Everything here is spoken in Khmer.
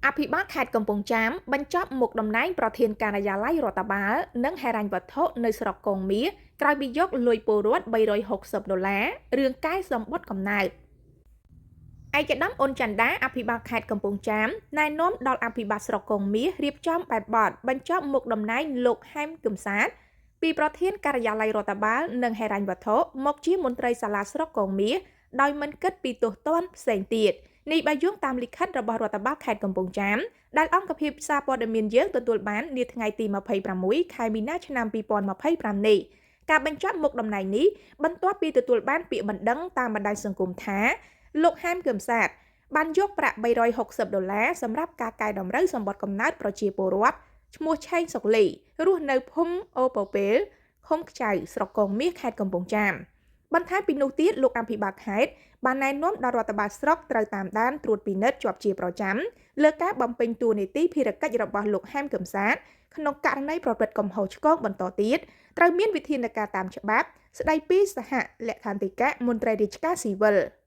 អភិបាលខេត្តកំពង់ចាមបញ្ចប់មុខតំណែងប្រធានការិយាល័យរដ្ឋបាលនិងហិរញ្ញវត្ថុនៅស្រុកកងមាសក្រោយពីយកលុយពលរដ្ឋ360ដុល្លាររឿងកែសម្បត្តិកំណើត។ ឯកឧត្តមអ៊ុនចន្ទាអភិបាលខេត្តកំពង់ចាមណែនាំដល់អភិបាលស្រុកកងមាសរៀបចំបែបបទបញ្ចប់មុខតំណែងលោកហែមគឹមសាទពីប្រធានការិយាល័យរដ្ឋបាលនិងហិរញ្ញវត្ថុមកជាមន្ត្រីសាលាស្រុកកងមាសដោយមិនគិតពីទោសទណ្ឌផ្សេងទៀត។ នេះបើយោងតាមលិខិតរបស់រដ្ឋបាលខេត្តកំពង់ចាមដែលអង្គភាពសារព័ត៌មានយើងទទួលបាននាថ្ងៃទី26ខែមីនាឆ្នាំ2025នេះ។ ការបញ្ចប់មុខតំណែងនេះបន្ទាប់ពីទទួលបានពាក្យបណ្ដឹងតាមបណ្ដាញសង្គមថាលោកហែមគឹមសាទបានយកប្រាក់360ដុល្លារសម្រាប់ការកែតម្រូវសម្បត្តិកំណើតប្រជាពលរដ្ឋឈ្មោះឆេងសុកលីរស់នៅភូមិអូពពេលឃុំខ្ចៅស្រុកកងមាសខេត្តកំពង់ចាម។ បន្ថែមពីនោះទៀតលោកអភិបាលខេត្តបានណែនាំដល់រដ្ឋបាលស្រុកត្រូវតាមដានត្រួតពិនិត្យជាប់ជាប្រចាំលើការបំពេញតួនាទីភារកិច្ចរបស់លោកហែមគឹមសាទក្នុងករណីប្រព្រឹត្តកំហុសឆ្គងបន្តទៀតត្រូវមានវិធានការតាមច្បាប់ស្ដីពីសហលក្ខន្តិកៈមន្ត្រីរាជការស៊ីវិល។